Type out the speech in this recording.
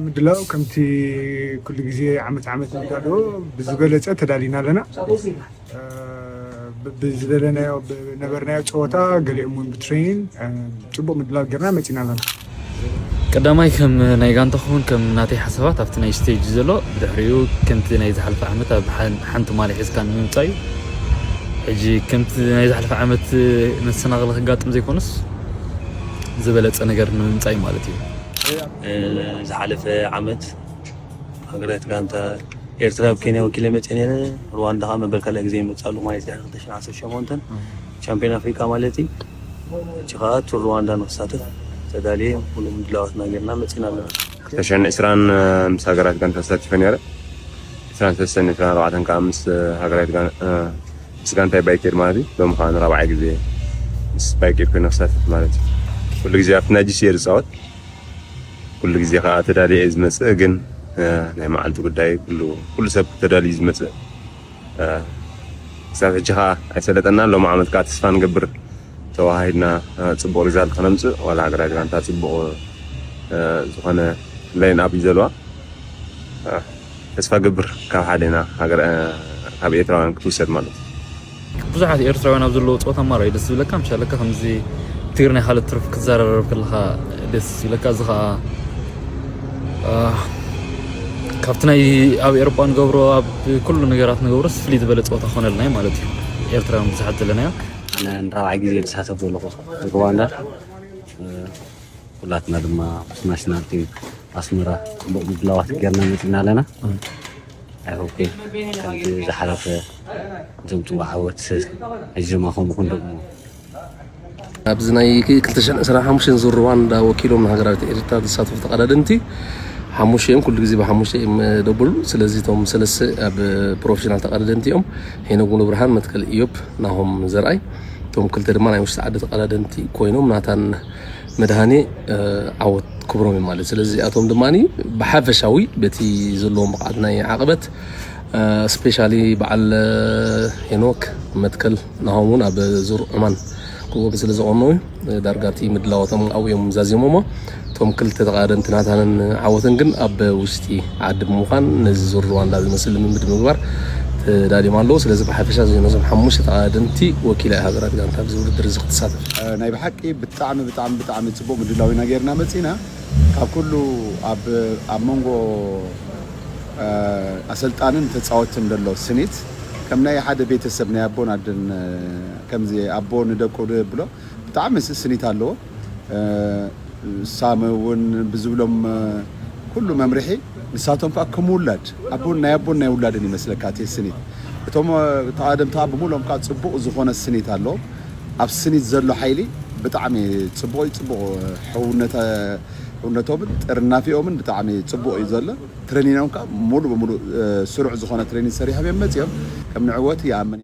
ምድላው ከምቲ ኩሉ ግዜ ዓመት ዓመት ንዳሎ ብዝበለጸ ተዳሊና ኣለና። ብዝደለናዮ ብነበርናዮ ጸወታ ገሊኦም እውን ብትሬኒን ጽቡቕ ምድላው ጌርና መጺና ኣለና። ቀዳማይ ከም ናይ ጋንታ ክኸውን ከም ናተይ ሓሳባት ኣብቲ ናይ ስቴጅ ዘሎ፣ ድሕሪኡ ከምቲ ናይ ዝሓለፈ ዓመት ኣብ ሓንቲ ማልያ ሒዝካ ንምምፃእ እዩ። ሕጂ ከምቲ ናይ ዝሓለፈ ዓመት መሰናኽል ክጋጥም ዘይኮነስ ዝበለፀ ነገር ንምምፃእ እዩ ማለት እዩ። ዝሓለፈ ዓመት ሃገራት ጋንታ ኤርትራ ኣብ ኬንያ ወኪለ መፅእ ነረ። ሩዋንዳ ከዓ መበል ካልእ ግዜ ይመፅእ ኣለኹ ማለት እዩ። ክልተ ሽሕን ዓሰርተ ሸሞንተን ቻምፒዮን ኣፍሪቃ ማለት እዩ። ሕጂ ከዓ ቱር ሩዋንዳ ንክሳተፍ ተዳልየ ሙሉእ ምድላዋትና ጌርና መፂና ኣለና። ክልተ ሽሕን ዕስራን ምስ ሃገራት ጋንታ ተሳቲፈ ነረ። ዕስራን ሰለስተን ዕስራን ኣርባዕተን ከዓ ምስ ሃገራት ጋን- ምስ ጋንታይ ባይኬድ ማለት እዩ። ሎሚ ከዓ ንራብዓይ ግዜ ምስ ባይኬድ ኮይነ ክሳተፍ ማለት እዩ። ኩሉ ግዜ ኣብቲ ናይ ጂሲ እየ ዝፃወት። ኩሉ ግዜ ከዓ ተዳልየ እየ ዝመፅእ፣ ግን ናይ መዓልቲ ጉዳይ ኩሉ ሰብ ተዳልዩ ዝመፅእ። ክሳብ ሕጂ ከዓ ኣይሰለጠና። ሎም ዓመት ከዓ ተስፋ ንገብር ተዋሃሂድና ፅቡቕ ሪዛልት ከነምፅእ። ዋላ ሃገራዊት ጋንታ ፅቡቕ ዝኾነ ላይን ኣፕ እዩ ዘለዋ። ተስፋ ገብር ካብ ሓደና ካብ ኤርትራውያን ክትውሰድ ማለት እዩ። ብዙሓት ኤርትራውያን ኣብ ዘለዎ ፀወታ ማራ እዩ ደስ ዝብለካ። ምሻለካ ከምዚ ትግርኛ ካልእ ትርፍ ክትዘራረብ ከለካ ደስ ይብለካ። እዚ ከዓ ካብቲ ናይ ኣብ ኤሮጳ ንገብሮ ኣብ ኩሉ ነገራት ንገብሮ ፍልይ ዝበለ ፀወታ ክኾነልና እዩ ማለት እዩ። ኤርትራውያን ብዙሓት ዘለናዮ። ንራብዓይ ግዜ ዝሳተፍ ዘለኹ ሩዋንዳ። ኩላትና ድማ ምስ ናሽናል ቲም ኣስመራ ፅቡቕ ምድላዋት ጌርና መፂና ኣለና። ኣይሆፕ ከምቲ ዝሓለፈ ዘምፅዎ ዓወት ሕጂ ድማ ከምኡ ክንደግሞ። ኣብዚ ናይ ክልተ ሽሕን ዕስራን ሓሙሽተን ዙር ሩዋንዳ ወኪሎም ንሃገራዊት ኤርትራ ዝሳተፉ ተቐዳደምቲ ሓሙሽተ እዮም። ኩሉ ግዜ ብሓሙሽተ እዮም ደብሉ። ስለዚ እቶም ሰለስተ ኣብ ፕሮፌሽናል ተቐዳደምቲ እዮም። ሄኖክ ሙሉብርሃን፣ መትከል ኢዮብ፣ ናሆም ዘርኣይ። እቶም ክልተ ድማ ናይ ውሽጢ ዓዲ ተቐዳደምቲ ኮይኖም ናታን መድሃኔ ዓወት ክብሮም እዩ ማለት። ስለዚ እዚኣቶም ድማ ብሓፈሻዊ በቲ ዘለዎም ብቕዓት ናይ ዓቕበት ስፔሻሊ በዓል ሄኖክ መትከል ናሆም እውን ኣብ ዙር ዑማን ክወዱ ስለ ዝቐነው ዳርጋ እቲ ምድላዋቶም ኣብኡ እዮም ዛዚሞሞ። እቶም ክልተ ተቐዳደምቲ ናታንን ዓወትን ግን ኣብ ውሽጢ ዓዲ ብምዃን ነዚ ዙር ሩዋንዳ ዝመስል ልምምድ ምግባር ተዳልዮም ኣለዉ። ስለዚ ብሓፈሻ እዚ ነዞም ሓሙሽተ ተቐዳደምቲ ወኪላ እያ ሃገራት ጋንታ ኣብዚ ውድድር እዚ ክትሳተፍ። ናይ ብሓቂ ብጣዕሚ ብጣዕሚ ብጣዕሚ ፅቡቅ ምድላው ኢና ጌርና መፂና። ካብ ኩሉ ኣብ ኣብ መንጎ ኣሰልጣንን ተፃወትን ዘሎ ስኒት ከም ናይ ሓደ ቤተሰብ ናይ ኣቦን ኣደን ከምዚ ኣቦ ንደቁ ብሎ ብጣዕሚ ስኒት ኣለዎ። ሳሚ እውን ብዝብሎም ኩሉ መምርሒ ንሳቶም ከዓ ከም ውላድ ኣቦን ናይ ኣቦን ናይ ውላድን ይመስለካ እቲ ስኒት። እቶም ተቓደምቲ ከዓ ብምሎም ከዓ ፅቡቕ ዝኾነ ስኒት ኣለዎም። ኣብ ስኒት ዘሎ ሓይሊ ብጣዕሚ ፅቡቕ እዩ። ፅቡቕ ሕውነተ ሕውነቶምን ጥርናፊኦምን ብጣዕሚ ፅቡቕ እዩ ዘሎ። ትሬኒኖም ከዓ ሙሉ ብሙሉ ስሩዕ ዝኾነ ትሬኒን ሰሪሖም እዮም መፂኦም። ከም ንዕወት ይኣምን።